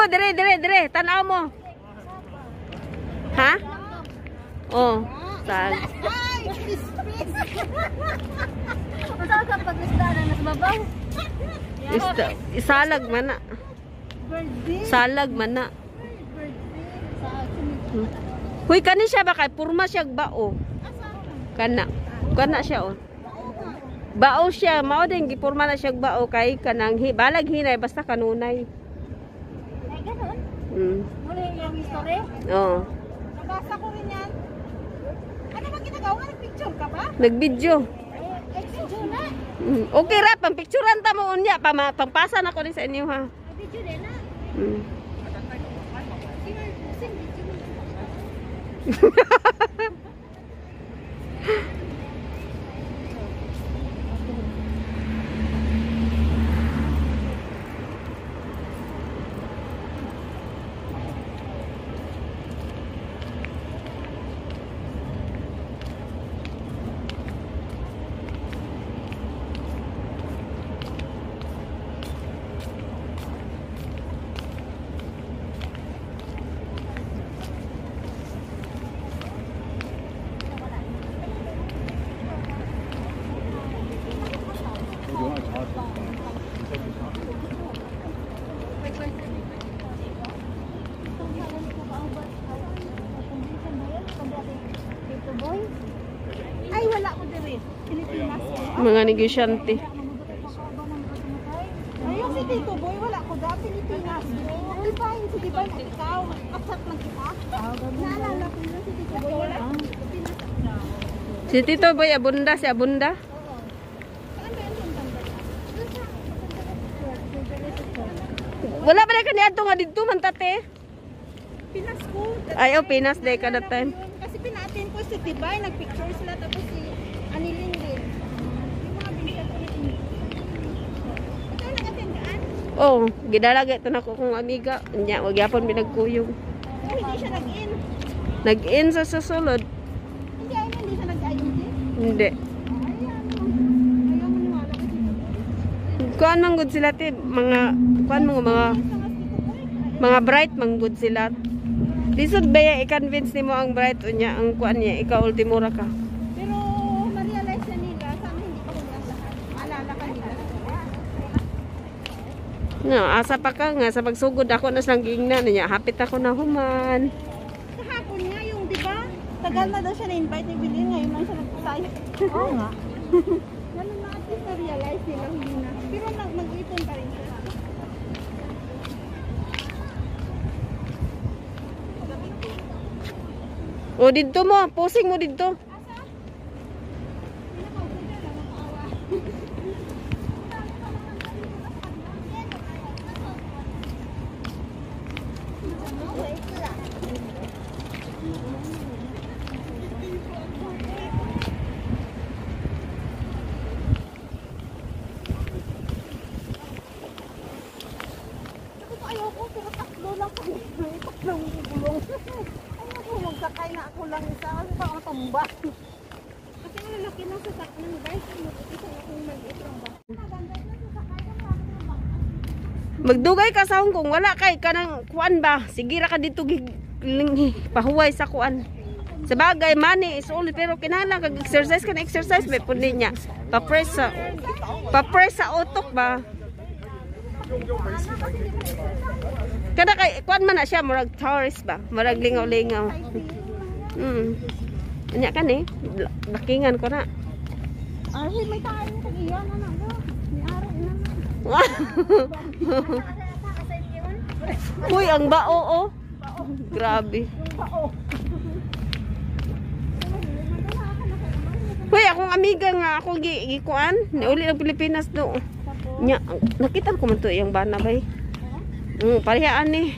dire dire dire, tan-aw mo. Ha? Oh, sal. Ay, pispis. Unsa ka pag-isda na nas babaw? Isda, isalag man na. Birthday. Salag man na. Birthday. Huy, kani siya ba kay purma siya bao. Kana. Kana siya oh. Bao siya, mao din gipurma na siya bao kay kanang balag hinay basta kanunay. Ay, ganun. Muna yung history. Oo. Nabasa ko rin yan. Ano ba ginagawa? Nag-picture ka ba? Nag-video. Eh, video na. Okay ra, pang-picturean ta mo unya, pangpasa na ko ni sa inyo ha. Video din na. Sino video mo? Ay, wala ko diri. Pilipinas ko. Mga negosyante. Ayun si Tito Boy, wala ko da. Pilipinas ko. Divine, si Divine, ikaw. Kapsat lang kita. Naalala ko yun si Tito Boy. Wala. Pilipinas. Si Tito Boy Abunda, si Abunda. Saan ba yun yung tanda? Wala pa na kaniadto nga didto man tate. Pinas ko. Ay, oh, Pinas day kada time. Kasi pinatin ko si Divine, nagpicture sila tapos si Anilin din. Yung mga binigyan ko na ini. Ikaw nag-attendaan? Oh, gidalaga ito na ko kong amiga. Nya, wag yapon binagkuyog. Oh, hindi siya nag-in. Nag-in sa susulod. Hindi, ay, hindi siya nag-IUD. Hindi. Ay, ano. Ayaw maniwala ko dito. Kuan man gud sila te, mga kuan mga mga mga bright man gud sila. Lisod ba ya i-convince nimo ang bright unya ang kuan niya ikaw ultimo ra ka. Pero ma-realize na nila, sana hindi pa kung lahat. Maalala ka nila. No, asa pa ka nga sa pagsugod ako na silang giingnan niya. Hapit ako na human. Kahapon nga yung, di ba? Tagal na daw siya na-invite ni Bilin, ngayon lang siya nagpasaya. Oo nga. Ganun na at least na-realize nila, hindi na. Pero mag-ipon pa rin siya. O didto mo, posing mo didto. Asa? Hindi na kaupo dyan, ah, nakaawa. Sabi ko, ayoko, pero tatlo lang kami. Tatlong gulong. Ayoko, magsakay na ako lang isa kasi baka matumba. Kasi ang lalaki ng sasak ng bike, mag-isa na akong maliit lang ba? Maganda yung sasakay ng marami ng bangka. Magdugay ka sa Hong Kong, wala kay kanang kuan ba? Sige ra ka dito pahuway sa kuan. Sa bagay, money is all, pero kinahanglan kag exercise ka na exercise may pud niya. Pa-press sa utok ba? Kada kay kuan man na siya murag tourist ba? Murag lingaw-lingaw. Anya kan eh, lakingan ko na. Ay, may tayo sa iyan, ano, ano? May araw na. Uy, ang bao oh. Grabe. Bao. Hoy, akong amiga nga ako gikuan, niuli ng Pilipinas do. Nya, nakita ko man to iyang bana bay. Pareha ani.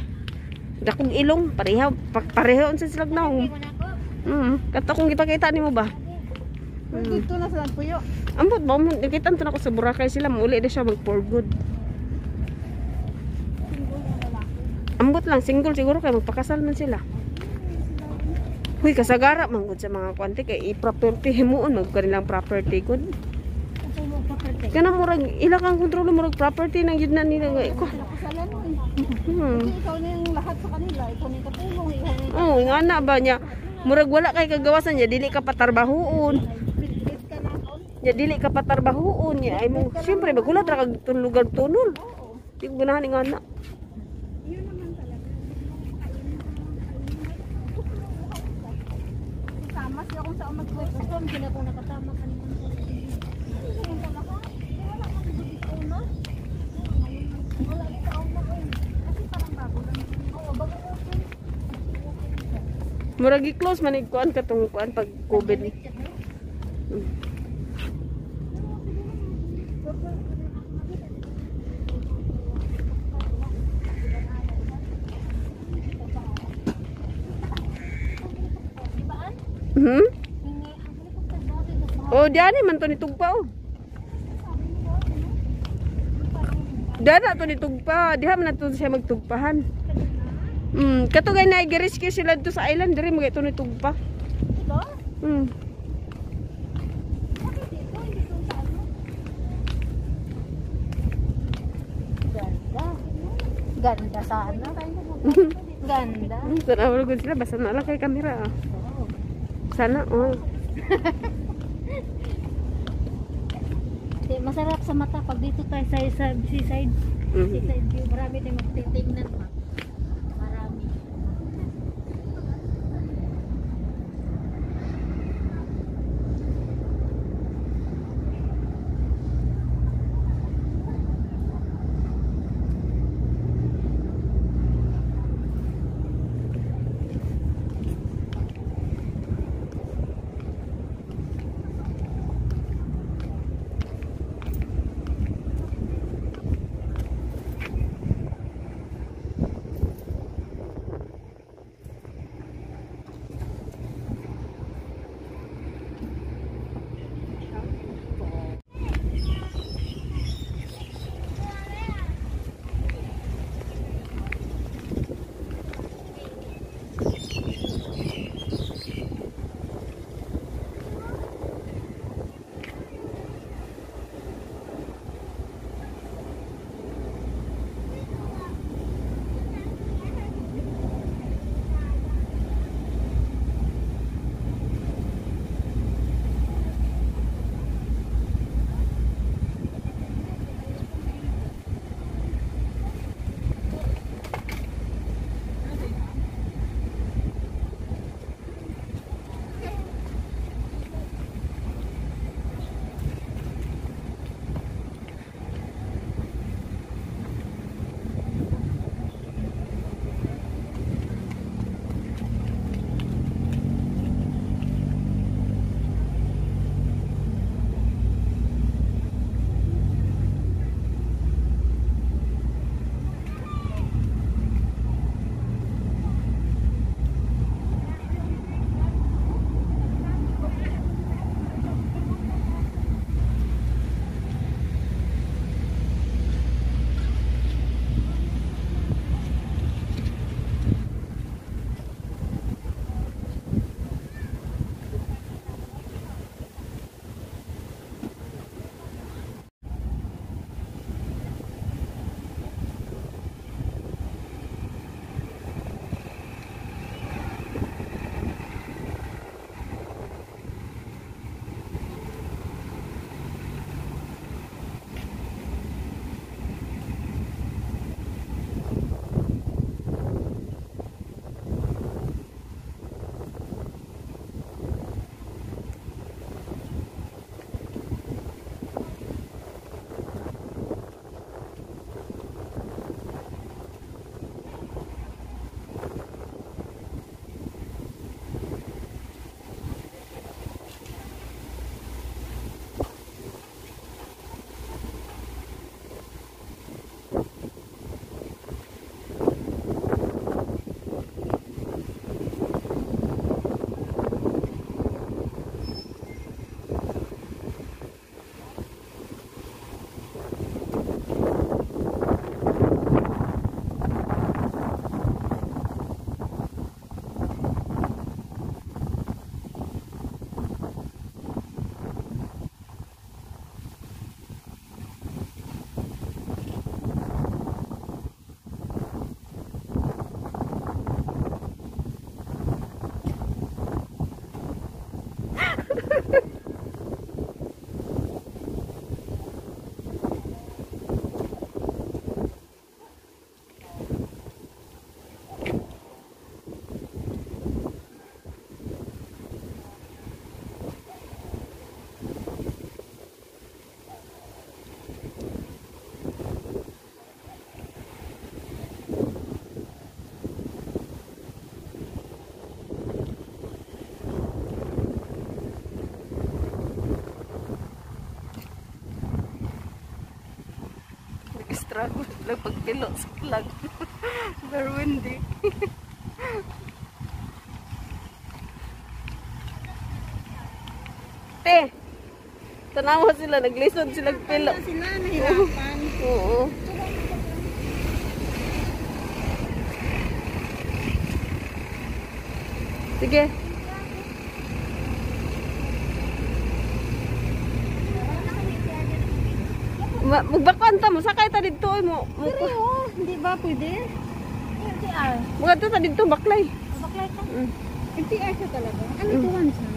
Dakong ilong, pareha, pareha unsa sila naong. Kato kong gipakita nimo ba? Dito na sila puyo. Ambot ba mo nakita to nako sa Boracay sila muli na siya mag for good. Ambot lang single siguro kay magpakasal man sila. Huy, kasagara man gud sa mga kuante kay i-property himuon mag kanilang property gud. Kana murag ila kang kontrol murag property nang yun na nila nga ko. Kasi ikaw na yung lahat sa kanila. Ikaw na yung katulong. Ikaw na yung Oh, nga na ba niya? Murag wala kay kagawasan niya, dili ka patarbahuon. Bitbit ka na. Nya dili ka patarbahuon niya. Ay mo, siyempre magulat ra kag lugar tunol. Oo. Di ko ganahan nga na. Yun naman talaga. Kasama siya kung saan mag-kwento. Hindi na akong nakatama kanina. Wala ito na eh. Kasi parang bago lang. Oo, bago open. Murag i-close man kuan katong kuan pag COVID. Hmm? Oh, diani man to ni tugpa oh. Dana to ni tugpa, diha man na to siya magtugpahan. Katugay na i-rescue sila dito sa island diri mga ito ni tugpa. Ito? Bakit dito? Hindi doon sa ano? Ganda. Ganda sana. Ganda. Tanaw gud sila basta na lang kay kamera. Ah. Sana oh. Di, masarap sa mata pag dito tayo sa seaside. Seaside view. Marami tayong magtitingnan pa. Marami. Struggle sila pagpilo sa flag. Very windy. Te! Tanawa sila, naglisod sila pilo. Sila nahirapan. Oo. Sige. Magbakuan ta mo, sakay ta didto oy mo. Pero, oh, hindi ba pwede? MTR. Mga ta didto baklay. Baklay ka. MTR siya talaga. Ano ito, one siya?